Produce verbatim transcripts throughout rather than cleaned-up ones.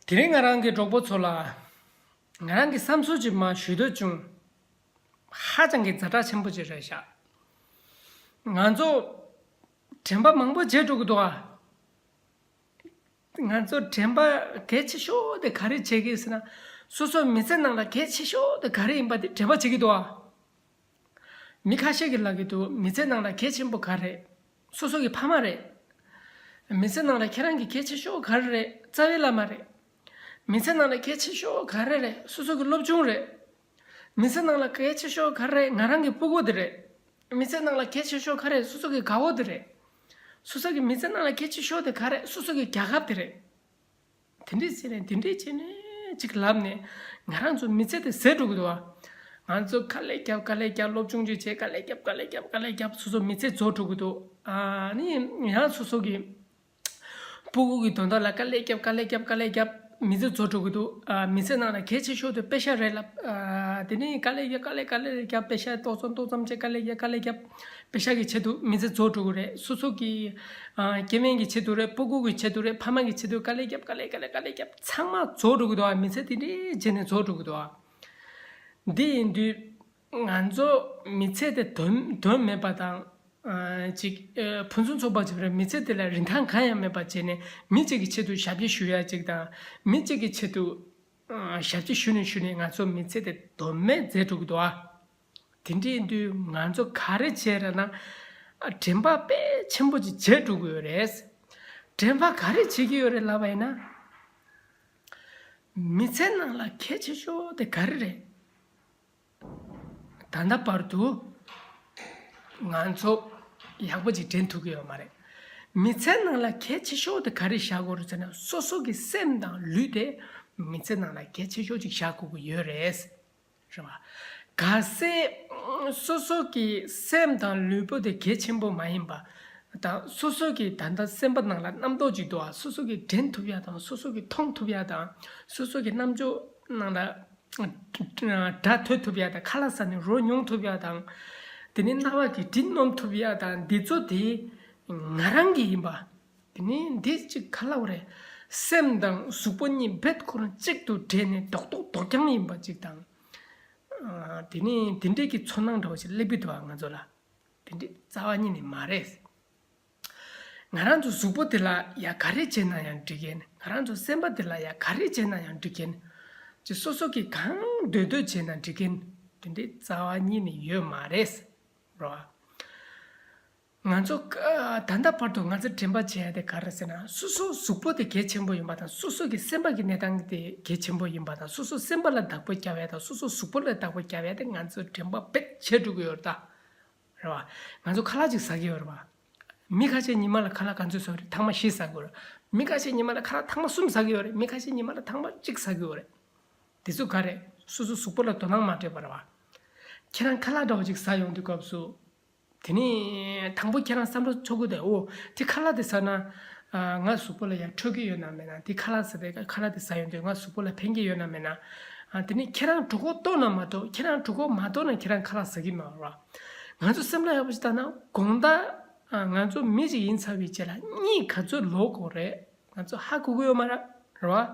དེ་རིང་ང་རང་གི་གྲོགས་པོ་ཚོ་ལ་ང་རང་གི་བསམ་ཚུལ་ཅིག་མར་ཞུ་འདོད་བྱུང་། ཧ་ཅང་གི་ཛ་དྲག་ཆེན་པོ་ཅིག་རེད་ཤག་ང་ཚོ་དྲན་པ་མང་པོ་བརྗེད་འགྲོ་གི་འདུག་ཨ། ང་ཚོ་དྲན་པ་གལ་ཆེ་ཤོས་དེ་ག་རེ་བྱེད་ཀྱི་ཟེར་ན། སོ་སོའི་མི་ཚེ་ནང་ལ་གལ་ཆེ་ཤོས་དེ་ག་རེ་ཡིན་པ་དེ་དྲན་པ་བྱེད་ཀྱི་འདུག་ཨ། མི་ཁ་ཤས་ཀྱིས་ལབ་ཀྱི་འདུག་མི་ཚེ་ནང་ལ་གལ་ཆེན་པོ་ག་རེ་རེད། སོ་སོ་གི་ཕ་མ་རེད། མི་ཚེ་ནང་ལ་ཁྱེད་རང་གི་གལ་ཆེ་ཤོས་ག་རེ་རེད། རྩ་བའི་བླ་མ་རེད། མི་ཚེ་ནང་ལ་གལ་ཆེ་ཤོས་ག་རེ་རེད། སོ་སོ་གི་སློབ་ཆུང་རེད། མི་ཚེ་ནང་ལ་གལ་ཆེ་ཤོས་ག་རེ་རེད། ང་རང་གི་སྤུ་གུ་དེ་རེད། མི་ཚེ་ནང་ལ་གལ་ཆེ་ཤོས་ག་རེ་རེད། སོ་སོ་གི་དགའ་བོ་དེ་རེད། སོ་སོ་གི་མི་ཚེ་ནང་ལ་གལ་ཆེ་ཤོས་དེ་ག་རེད། སོ་སོ་གི་རྒྱལ་ཁབ་དེ་རེད། དེ་འདྲས་བྱས་ནས་དེ་འདྲས་བྱས་ནས་ཅིག་ལབ་ནས་ང་རང་ཚོ་མི་ཚེ་དེ་ཟད་འགྲོ་གི་འདུག་ཨ། ང་ཚོ་དཀའ་ལས་རྒྱབ་དཀའ་ལས་རྒྱབ། སློབ་སྦྱོང་ཅིག་བྱས། དཀའ་ལས་རྒྱབ་དཀའ་ལས་རྒྱབ། དཀའ་ལས་རྒྱབ། སོ་སོ་མི་ཚེ་རྫོགས་འགྲོ་གི་འདུག་ཨ། ནི་ཡང་སོ་སོ་གི་སྤུ་གུ་གི་དོན་དག་ལ་དཀའ་ལས་རྒྱབ། དཀའ་ལས་རྒྱབ། དཀའ་ལས་རྒྱབ། མི་ཚེ་རྫོགས་འགྲོ་གི་འདུག་ཨ། མི་ཚེ་ནང་ལ་གལ་ཆེ་ཤོས་དེ་པེ་ཤ་རེད་ལབ། ཨ། དེ་ནས་དཀའ་ལས་རྒྱབ། དཀའ་ལས་དཀའ་ལས་རྒྱབ། པེ་ཤ་ཏོག་ཙམ་ཏོག་ཙམ་བྱས། དཀའ་ལས་རྒྱབ། དཀའ་ལས་རྒྱབ། པེ་ཤ་གི་ཆེད་དུ་མི་ཚེ་རྫོགས་འགྲོ་གི་རེད། སོ་སོ་གི་ཨ། སྐྱེ་དམན་གྱི་ཆེད་དུ་རེད། སྤུ་གུ་གི་ཆེད་དུ་རེད། ཕ་མ་གི་ཆེད་དུ་དཀའ་ལས་རྒྱབ། དཀའ་ལས་དཀའ་ལས་དཀའ་ལས་རྒྱབ། ཚང་མ་རྫོགས་འགྲོ་གི་འདུག་ཨ། མི་ཚེ་དེ་འདྲས་བྱས་ནས་རྫོགས་འགྲོ་གི་འདུག་ཨ། འདི་ཡིན་དུས་ང་ཚོ་མི་ཚེ་དེ་དོན་དོན་མེད་པ་དང་། ཨ། ཅིག་ཨ། ཕུན་སུམ་ཚོགས་པ་ཅིག་རེད། མི་ཚེ་དེ་ལ་རིན་ཐང་གང་ཡང་མེད་པ་བྱས་ནས་མི་གཅིག་གི་ཆེད་དུ་ཞབས་ཕྱི་ཞུ་ཡ་ཅིག་དང་། མི་གཅིག་གི་ཆེད་དུ་ཨ། ཞབས་ཕྱི་ཞུ་ནས་ཞུ་ནས་ང་ཚོ་མི་ཚེ་དེ་དོན་མེད་མཛད་འགྲོ་གི་འདུག་ཨ། དེ་འདྲ་ཡིན་དུས་ང་ཚོ་ག་རེ་བྱས་ར་ན། ཨ། དྲན་པ་དཔེ་ཆེན་པོ་ཅིག་བརྗེད་འགྲོ་གི་ཡོད་རེད། དྲན་པ་ག་རེ་བྱེད་ཀྱི་ཡོད་རེད་ལབ་པ་ཡིན་ན། མི་ཚེ་ནང་ལ་གལ་ཆེ་ཤོས་དེ་ག་རེ་རེད། ད་ལྟ་བར་དུ་ང་ཚོ་ཡག་པོ་ཅིག་དྲན་ཐུབ་ཀྱི་ཡོད་མ་རེད། མི་ཚེ་ནང་ལ་གལ་ཆེ་ཤོས་དེ་ག་རེ་བཞག་དགོས་རེད་ཟེར་ན། སོ་སོ་གི་སེམས་དང་ལུས་དེ་མི་ཚེ་ནང་ལ་གལ་ཆེ་ཤོས་ཅིག་བཞག་དགོས་ཀྱི་ཡོད་རེད། རེད་བ། གལ་སྲིད་སོ་སོ་གི་སེམས་དང་ལུས་པོ་དེ་གལ་ཆེན་པོ་མ་ཡིན་པ་དང་། སོ་སོ་གི་ད་ལྟ་སེམས་པ་ནང་ལ་རྣམ་རྟོག་ཅིག་འདུག་ཨ། སོ་སོ་གི་དྲན་ཐུབ་ཡ་དང་། སོ་སོ་གི་མཐོང་ཐུབ་ཡ་དང་། སོ་སོ་གི་རྣམ་ཅོག་ནང་ལ་སྒྲ་ཐོས་ཐུབ་ཡ་དང་། ཁ་ལག་ཟ་ནས་རོ་མྱོང་ཐུབ་ཡ་དང་། དེ་ནས་རྣ་བ་གིས་དྲི་སྣོམ་ཐུབ་ཡ་དང་། འདི་ཚོ་དེ་ང་རང་གི་ཡིན་པ། དེ་ནས་འདི་ཅིག་ག་ལབ་དགོས་རེད། སེམས་དང་གཟུགས་པོ་གཉིས་རྦད་ཁོ་རང་གཅིག་ཏུ་འདྲེས་ནས་རྡོག་རྡོག་རྡོག་རྐྱང་ཡིན་པ་ཅིག་དང་། ཨ། དེ་ནས་དེ་འདྲས་ཀྱི་ཚོར་སྣང་འདྲ་བོ་ཞིག་སླེབས་ཀྱི་འདུག་ཨ། ང་ཚོ་ལ་དེ་འདྲས་རྩ་བ་ཉིད་ནས་མ་རེད། ང་རང་ཚོ་གཟུགས་པོ་དེ་ལ་ཡ་ག་རེ་བྱས་ན་ཡང་འགྲིག་གིན། ང་རང་ཚོ་སེམས་པ་དེ་ལ་ཡ་ག་རེ་བྱས་ན་ཡང་འགྲིག་གིན། ཅིག་སོ་སོ་གིས་གང་འདོད་འདོད་བྱས་ན་འགྲིག་གིན། དེ་འདྲས་རྩ་བ་ཉིད་ནས་ཡོད་མ་རེད། རོ། ང་ཚོ་ཨ། ད་ལྟ་བར་དུ་ང་ཚོ་དྲན་པ་བྱེད་ཡ་དེ་ག་རེ་ཟེར་ན། སོ་སོ་གཟུགས་པོ་དེ་གལ་ཆེན་པོ་ཡིན་པ་དང་། སོ་སོ་གི་སེམས་པ་གི་གནས་སྟངས་དེ་གལ་ཆེན་པོ་ཡིན་པ་དང་། སོ་སོ་སེམས་པ་ལ་བདག་པོ་རྒྱབ་ཡ་དང་། སོ་སོ་གཟུགས་པོ་ལ་བདག་པོ་རྒྱབ་ཡ་དེ་ང་ཚོ་དྲན་པ་རྦད་བྱེད་འགྲོ་གི་ཡོད་རེད་ད། རེད་བ། ང་ཚོ་ཁ་ལག་ཅིག་ཟ་གི་ཡོད་རེད་བ། མི་ཁ་ཤས་ཉི་མ་ལ་ཁ་ལག་ག་ཚོད་ཟ་གི་རེད། ཐེངས་མ་བཞི་ཟ་གི་ཡོད་རེད། མི་ཁ་ཤས་ཉི་མ་ལ་ཁ་ལག་ཐེངས་མ་གསུམ་ཟ་གི་ཡོད་རེད། མི་ཁ་ཤས་ཉི་མ་ལ་ཐེངས་མ་གཅིག་ཟ་གི་ཡོད་རེད། དེ་ཚོ་ག་རེ། སོ་སོ་གཟུགས་པོ་ལ་དོ་སྣང་མ་སྤྲད་པ་རེད་བ། ཁྱེད་རང་ཁ་ལག་འདྲ་བོ་ཅིག་ཟ་ཡོང་དུས་སྐབས་སུ། དེ་ནས་དང་པོ་ཁྱེད་རང་བསམ་བློ་འཚོལ་དགོས་དེ། འོ། དེ་ཁ་ལག་དེ་ཟ་ན། ཨ། ང་གཟུགས་པོ་ལ་ཡང་འཕྲོད་ཀྱི་ཡོད་ན་མེད་ན། དེ་ཁ་ལག་ཟ་དེ་ཁ་ལག་དེ་ཟ་ཡོང་དུས་ང་གཟུགས་པོ་ལ་ཕན་གྱི་ཡོད་ན་མེད་ན། ཨ། དེ་ནས་ཁྱེད་རང་གྲོད་ཁོག་ལྟོགས་ན་མ་གཏོགས། ཁྱེད་རང་གྲོད་ཁོག་མ་ལྟོགས་ན་ཁྱེད་རང་ཁ་ལག་ཟ་གི་མ་རེད་བ། ང་ཚོ་སེམས་ལ་ཡག་པོ་ཞིག་བལྟས་ན། དགོང་དག་ཨ། ང་ཚོ་མི་ཞིག་ཡིན་ཚར་བའི་རྗེས་ལ་གཉིད་ག་ཚོད་ལོག་དགོས་རེད། ང་ཚོ་ཧ་གོ་གི་ཡོད་མ་རེད། རེད་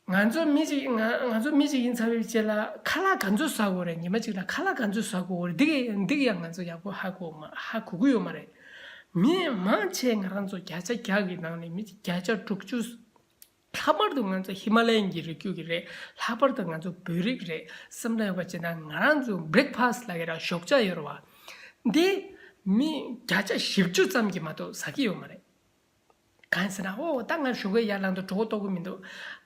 བ། ང་ཚོ་མི་ཞིག་ང་ང་ཚོ་མི་ཞིག་ཡིན་ཚར་བའི་རྗེས་ལ་ཁ་ལག་ག་ཚོད་ཟ་དགོས་རེད། ཉི་མ་གཅིག་ལ་ཁ་ལག་ག་ཚོད་ཟ་དགོས་རེད། འདི་ག་འདི་ག་ཡང་ང་ཚོ་ཡག་པོ་ཧ་གོ་མ་ཧ་གོ་གི་ཡོད་མ་རེད། མི་མང་ཆེ་ང་རང་ཚོ་བརྒྱ་ཆ་བརྒྱ་གི་ནང་ནས་མི་བརྒྱ་ཆ་དྲུག་ཅུ། ལྷག་པར་དུ་ང་ཚོ་ཧི་མ་ལ་ཡན་གྱི་རི་རྒྱུད་ཀྱི་རེད། ལྷག་པར་དུ་ང་ཚོ་བོད་རིགས་རེད། སེམས་ལ་ཡོད་པ་བྱས་ན་ང་རང་ཚོ་བྷི་རེག་ཕ་སི་ལབ་ཀྱི་ར་ཞོགས་ཇ་ཡོད་རེད་བ། འདི་མི་བརྒྱ་ཆ་བཞི་བཅུ་ཙམ་གྱིས་མ་གཏོགས་ཟ་གི་ཡོད་མ་རེད། གང་ཟེར་ན། ཨོ། ད་ང་ཞོགས་ཀས་ཡར་ལངས་དུས་གྲོད་ཁོག་ལྟོགས་ཀྱི་མི་འདུག་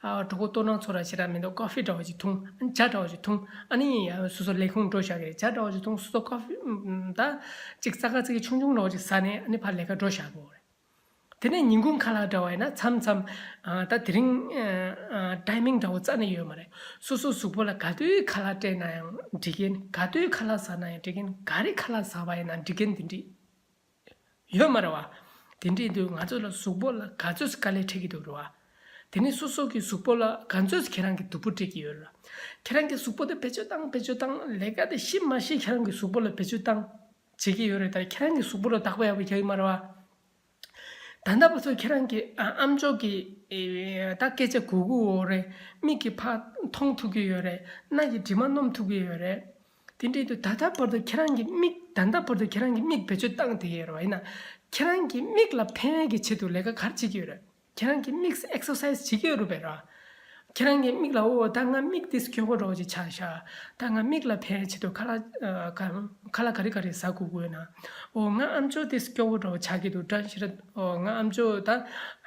ཨ། གྲོད་ཁོག་ལྟོགས་སྣང་ཚོར་ར་ཞེ་དྲག་མི་འདུག་ཀོ་ཧྥི་འདྲ་བོ་ཅིག་འཐུང་། ཨ་ནི་ཇ་འདྲ་བོ་ཅིག་འཐུང་། ཨ་ནི་སོ་སོ་ལས་ཁུངས་འགྲོ་བཞག་གི་རེད། ཇ་འདྲ་བོ་ཅིག་འཐུང་། སོ་སོ་ཀོ་ཧྥི་ད་ཅིག་ཙག་ཙིག་ཆུང་ཆུང་འདྲ་བོ་ཅིག་ཟ་ནས། ཨ་ནི་ཕར་ལས་ཀ་འགྲོ་བཞག་དགོས་རེད། དེ་ནས་ཉིན་གུང་ཁ་ལག་འདྲ་བ་ཡིན་ན་མཚམས་མཚམས། ཨ། ད་དེ་རིང་ཨ། ཨ། ཊའི་མིང་འདྲ་བོ་རྩ་ནས་ཡོད་མ་རེད། སོ་སོ་གཟུགས་པོ་ལ་ག་དུས་ཁ་ལག་སྤྲད་ན་ཡང་འགྲིག་གིན། ག་དུས་ཁ་ལག་ཟ་ན་ཡང་འགྲིག་གིན། ག་རེ་ཁ་ལག་ཟ་བ་ཡིན་ན་འགྲིག་གིན། དེ་འདྲ་ཡོད་མ་རེད་བ། དེ་འདྲ་ཡིན་དུས་ང་ཚོ་ལ་གཟུགས་པོ་ལ་ག་ཚོད་དཀའ་ལས་འཕྲད་ཀྱི་འདུག་རེད་བ། དེ་ནས་སོ་སོ་གི་གཟུགས་པོ་ལ་ག་ཚོད་ཁྱེད་རང་གི་སྡུག་པོ་སྤྲད་ཀྱི་ཡོད་རེད། ཁྱེད་རང་གི་གཟུགས་པོ་དེ་བེད་སྤྱོད་བཏང་། བེད་སྤྱོད་བཏང་། ལས་ཀ་དེ་ཤི་མ་ཤི་ཁྱེད་རང་གི་གཟུགས་པོ་ལ་བེད་སྤྱོད་བཏང་བྱེད་ཀྱི་ཡོད་རེད། ད་ཁྱེད་རང་གི་གཟུགས་པོ་ལ་བདག་པོ་ཡག་པོ་རྒྱག་གི་མ་རེད་བ། ད་ ད་ལྟ་བར་དུ་ཁྱེད་རང་གི་ཨ་ཨམ་ཅོག་གི་ཨེ་ད་སྐད་ཆ་གོ་གི་ཡོད་རེད། མིག་གིས་ཕར་མཐོང་ཐུབ་ཀྱི་ཡོད་རེད། སྣ་ཡིས་དྲི་མ་སྣོམ་ཐུབ་ཀྱི་ཡོད་རེད། དེ་འདྲའི་དུས་ད་ལྟ་བར་དུ་ཁྱེད་རང་གི་མིག་ད་ལྟ་བར་དུ་ཁྱེད་རང་གི་མིག་བེད་སྤྱོད་བཏང་བསྡད་ཡོད་རེད་བ། ཡིན་ན་ཁྱེད་རང་གི་མིག་ལ་ཕན་ཡས་ཀྱི་ཆེད་དུ་ལས་ཀ་ག་རེ་བྱེད་ཀྱི་ཡོད་རེད། ཁྱེད་རང་གི་མིག་ཨེག་སར་སའི་ཛི་བྱེད་ཀྱི་ཡོད་རེད་པས་ར། ཁྱེད་རང་གི་མིག་ལ་འོ་ད་ང་མིག་དེ་སྐྱོ་བོ་འདྲ་བོ་ཅིག་ཆགས་ཤག་ད་ང་མིག་ལ་ཕན་ཆེད་དུ་ཁ་ལག་ཨ་ཁ་ཁ་ལག་ག་རེ་ག་རེ་ཟ་དགོས་ཀྱི་ཡོད་ན། འོ་ང་ཨམ་ཅོག་དེ་སྐྱོ་བོ་འདྲ་བོ་ཆགས་ཀྱི་འདུག་འདྲ་ཞིག་རེད། འོ་ང་ཨམ་ཅོག་ད་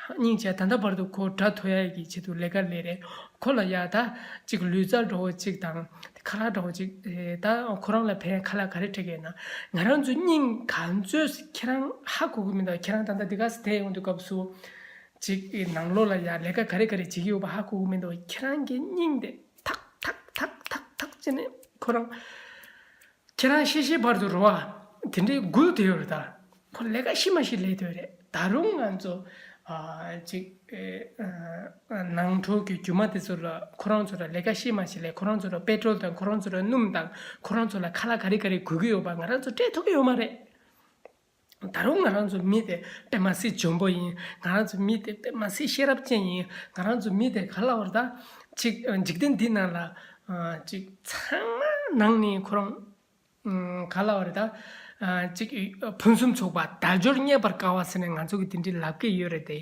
སྙིང་རྗེ། ད་ལྟ་བར་དུ་ཁོ་དགྲ་ཐོ་ཡ་གི་ཆེད་དུ་ལས་ཀ་ལས་རེད། ཁོ་ལ་ཡ་ད་ཅིག་ལུས་རྩལ་འདྲ་བོ་ཅིག་དང་ཁ་ལག་འདྲ་བོ་ཅིག་ཨེ་ད་ཁོ་རང་ལ་ཕན་ཁ་ལག་ག་རེ་སྤྲད་ཀྱི་ཡོད་ན། ང་རང་ཚོ་སྙིང་ག་ཚོད་ཁྱེད་རང་ཧ་གོ་གི་མི་འདུག་ཁྱེད་རང་ད་ལྟ་འདི་ག་སེ་བསྡད་ཡོང་དུས་སྐབས་སུ། ཅིག་ནང་ལོགས་ལ་ཡ་ལས་ཀ་ག་རེ་ག་རེ་བྱེད་ཀྱི་ཡོད་པ་ཧ་གོ་གི་མི་འདུག་ཁྱེད་རང་གི་སྙིང་དེ་ཐག་ཐག་ཐག་ཐག་ཐག་བྱས་ནས་ཁོ་རང་ཁྱེད་རང་ཤེས་ཤེས་བར་དུ་རོ་ཨ་དེ་འདྲའི་འགུལ་དེ་ཡོད་རེད་ད། ཁོ་ལས་ཀ་ཤི་མ་ཤི་ལས་དོད་རེད། ད་རུང་ང་ཚོ་ཨ་ཅིག་ཨེ་ཨ་ནང་འཁྲུག་གི་རྒྱུ་མ་དེ་ཚོ་ལ་ཁོ་རང་ཚོ་ལ་ལས་ཀ་ཤི་མ་ཤི་ལས། ཁོ་རང་ཚོ་ལ་པེ་ཏྲོལ་དང་ཁོ་རང་ཚོ་ལ་སྣུམ་དང་ཁོ་རང་ཚོ་ལ་ཁ་ལག་ག་རེ་ག་རེ་དགོས་ཀྱི་ཡོད་པ་ང་རང་ཚོ་སྤྲད་ཐུབ་ཀྱི་ཡོད་མ་རེད། ད་རུང་ང་རང་ཚོ་མི་དེ་དཔེ་མ་སྲིད་འཇོན་པོ་ཡིན། ང་རང་ཚོ་མི་དེ་དཔེ་མ་སྲིད་ཤེས་རབ་ཅན་ཡིན། ང་རང་ཚོ་མི་དེ་ག་ལ་བར་ད་ཅིག་འཇིག་རྟེན་འདི་ནང་ལ་ཅིག་ཚང་མ་ནང་ནས་ཁོ་རང་ག་ལ་བར་ད་ཅིག་ཕུན་སུམ་ཚོགས་པ་དལ་འབྱོར་རྙེད་པར་དཀའ་བ་ཟེར་ནས་ང་ཚོ་གི་དེ་འདྲའི་ལབ་ཀྱི་ཡོད་རེད་དེ།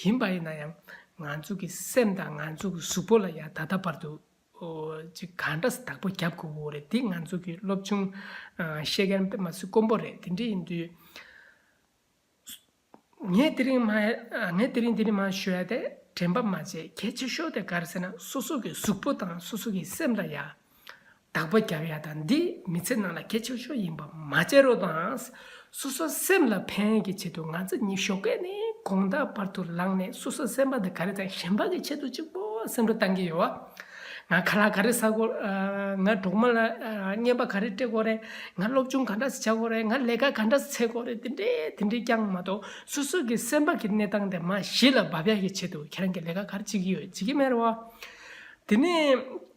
ཡིན་པ་ཡིན་ན་ཡང་ང་ཚོ་གི་སེམས་དང་ང་ཚོ་གི་གཟུགས་པོ་ལ་ཡང་ད་ལྟ་བར་དུ། ཨོ། ཅིག་ག་འདྲ་སེ་བདག་པོ་རྒྱབ་དགོས་ཀྱི་ཡོད་རེད། འདི་ང་ཚོ་གི་སློབ་ཆུང་ཨ་བཤད་མཁན་དཔེ་མ་སྲིད་དཀོན་པོ་རེད། དེ་འདྲ་ཡིན་དུས་ངས་དེ་རིང་མ་ཨ་ངས་དེ་རིང་འདི་ནས་མར་ཞུ་ཡ་དེ་དྲན་པ་མ་བརྗེད། གལ་ཆེ་ཤོས་དེ་ག་རེ་ཟེར་ན་སོ་སོ་གི་གཟུགས་པོ་དང་སོ་སོ་གི་སེམས་ལ་ཡ་བདག་པོ་རྒྱབ་ཡ་དང་འདི་མི་ཚེ་ནང་ལ་གལ་ཆེ་ཤོས་ཡིན་པ་མ་བརྗེད་རོགས་དང་། སོ་སོ་སེམས་ལ་ཕན་གྱི་ཆེད་དུ་ང་ཚོ་ཉི་ཤུ་གན་ནས་དགོང་དག་བར་དུ་ལངས་ནས་སོ་སོ་སེམས་པ་དེ་ག་རེ་དང་གཞན་པ་གི་ཆེད་དུ་གཅིག་པོ་སེམས་ཁྲལ་བཏང་གི་ཡོད། ང་ཁ་ལག་ག་རེ་ཟ་དགོས། ང་གྲོགས་མོ་ལ་རྔན་པ་ག་རེ་སྤྲད་དགོས་རེད། ང་སློབ་སྦྱོང་ག་འདྲ་སེ་བྱ་དགོས་རེད། ང་ལས་ཀ་ག་འདྲ་སེ་འཚོལ་དགོས་རེད། དེ་འདྲས་དེ་འདྲས་རྐྱང་མ་གཏོགས་སོ་སོ་གི་སེམས་པ་གི་གནས་སྟངས་དེ་མར་གཞི་ལ་འབབ་ཡག་གི་ཆེད་དུ་ཁྱེད་རང་གི་ལས་ཀ་ག་རེ་བྱེད་ཀྱི་ཡོད། བྱེད་ཀྱི་མེད་རེད་བ། དེ་ནས།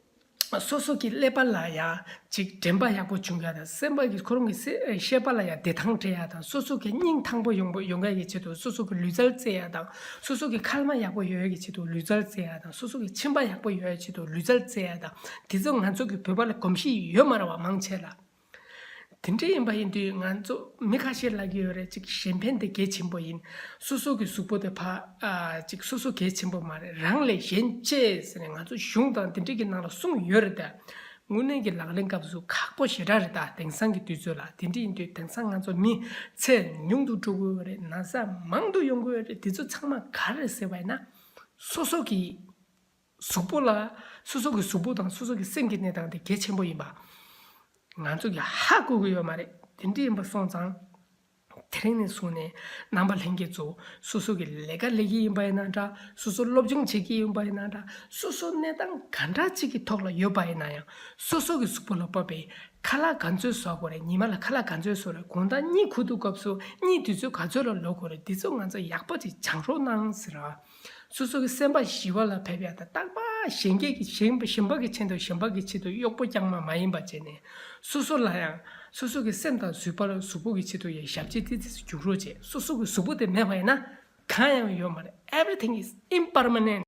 སོ་སོ་གི་ཀླད་པ་ལ་ཡང་ཅིག་དྲན་པ་ཡག་པོ་བྱུང་ཡག་དང་། སེམས་པ་གི་ཁོ་རང་གི་སེ་ཤེས་པ་ལ་ཡང་བདེ་ཐང་སྤྲད་ཡག་དང་། སོ་སོ་གི་སྙིང་ཐང་པོ་ཡོང་པོ་ཡོང་ཡག་གི་ཆེད་དུ་སོ་སོ་གི་ལུས་རྩལ་རྩེ་ཡག་དང་། སོ་སོ་གི་མཁལ་མ་ཡག་པོ་ཡོང་ཡག་གི་ཆེད་དུ་ལུས་རྩལ་རྩེ་ཡག་དང་། སོ་སོ་གི་མཆིན་པ་ཡག་པོ་ཡོང་ཡག་ཆེད་དུ་ལུས་རྩལ་རྩེ་ཡག་དང་། དེ་ཚོ་ང་ཚོ་གི་བོད་པ་ལ་གོམས་གཤིས་ཡོད་མ་རེད་བ། མང་ཆེ་ལ། དེ་འདྲ་ཡིན་པ་ཡིན་དུས་ང་ཚོ་མི་ཁ་ཤས་ལབ་ཀྱི་ཡོད་རེད། ཅིག་གཞན་ཕན་དེ་གལ་ཆེན་པོ་ཡིན། སོ་སོ་གི་གཟུགས་པོ་དེ་ཕ་ཨ་ཅིག་སོ་སོ་གལ་ཆེན་པོ་མ་རེད། རང་ལས་གཞན་གཅེས་ཟེར་ནས་ང་ཚོ་གཞུང་དང་དེ་འདྲ་གི་ནང་ལ་གསུངས་ཡོད་རེད་ད། དངོས་གནས་ཀྱི་ལག་ལེན་སྐབས་སུ་ཁག་པོ་ཞེ་དྲག་རེད་ད། དེང་སང་གི་དུས་ཚོད་ལ། དེ་འདྲ་ཡིན་དུས་དེང་སང་ང་ཚོ་མི་ཚེ་ཉུང་དུ་འགྲོ་གི་ཡོད་རེད། ན་ཚ་མང་དུ་ཡོང་གི་ཡོད་རེད། དེ་ཚོ་ཚང་མ་ག་རེ་རེད་ཟེར་བ་ཡིན་ན། སོ་སོ་གི་གཟུགས་པོ་ལ། སོ་སོ་གི་གཟུགས་པོ་དང་སོ་སོ་གི་སེམས་ཀྱི་གནས་སྟངས་དེ་གལ་ཆེན་པོ་ཡིན་པ་ང་ཚོ་གིས་ཧ་གོ་གི་ཡོད་མ་རེད། དེ་འདྲ་ཡིན་པ་སོང་ཙང་། དེ་རིང་ནས་བཟུང་ནས་རྣམ་པ་ལྷན་རྒྱས་ཚོ་སོ་སོ་གི་ལས་ཀ་ལས་ཀྱི་ཡིན་པ་ཡིན་ན་འདྲ། སོ་སོ་སློབ་སྦྱོང་བྱེད་ཀྱི་ཡིན་པ་ཡིན་ན་འདྲ། སོ་སོ་གནས་སྟངས་ག་འདྲ་ཅིག་གི་ཐོག་ལ་ཡོད་པ་ཡིན་ན་ཡང་། སོ་སོ་གི་གཟུགས་པོ་ལ་བབས་པའི་ཁ་ལག་ག་ཚོད་ཟ་དགོས་རེད། ཉི་མ་ལ་ཁ་ལག་ག་ཚོད་ཟ་དགོས་རེད། དགོང་དག་གཉིད་ཁུག་དུས་སྐབས་སུ་གཉིད་དུས་ཚོད་ག་ཚོད་ལ་ལོག་དགོས་རེད། འདི་ཚོ་ང་ཚོ་ཡག་པོ་ཅིག་སྦྱང་རོགས་གནང་ཟེར་བ། སོ་སོ་གི་སེམས་པ་ཞི་བ་ལ་ཕེབས་ཡག་དང་། རྟག་པར་གཞན་སྐྱེས་ཀྱི་གཞན་གཞན་པ་གི་ཆེད་དུ། གཞན་པ་གི་ཆེད་དུ་གཡོག་པོ་རྐྱང་མ་མ་ཡིན་པ་བྱས་ནས། སོ་སོ་ལ་ཡང་སོ་སོ་གི་སེམས་དང་གཟུགས་པ་ལ། གཟུགས་པོ་གི་ཆེད་དུ་ཡང་ཞབས་ཕྱི་ཏོག་ཙམ་རྒྱུགས་རོགས་བྱེད། སོ་སོ་གི་གཟུགས་པོ་དེ་མེད་པ་ཡིན་ན་གང་ཡང་ཡོད་མ་རེད། Everything is impermanent།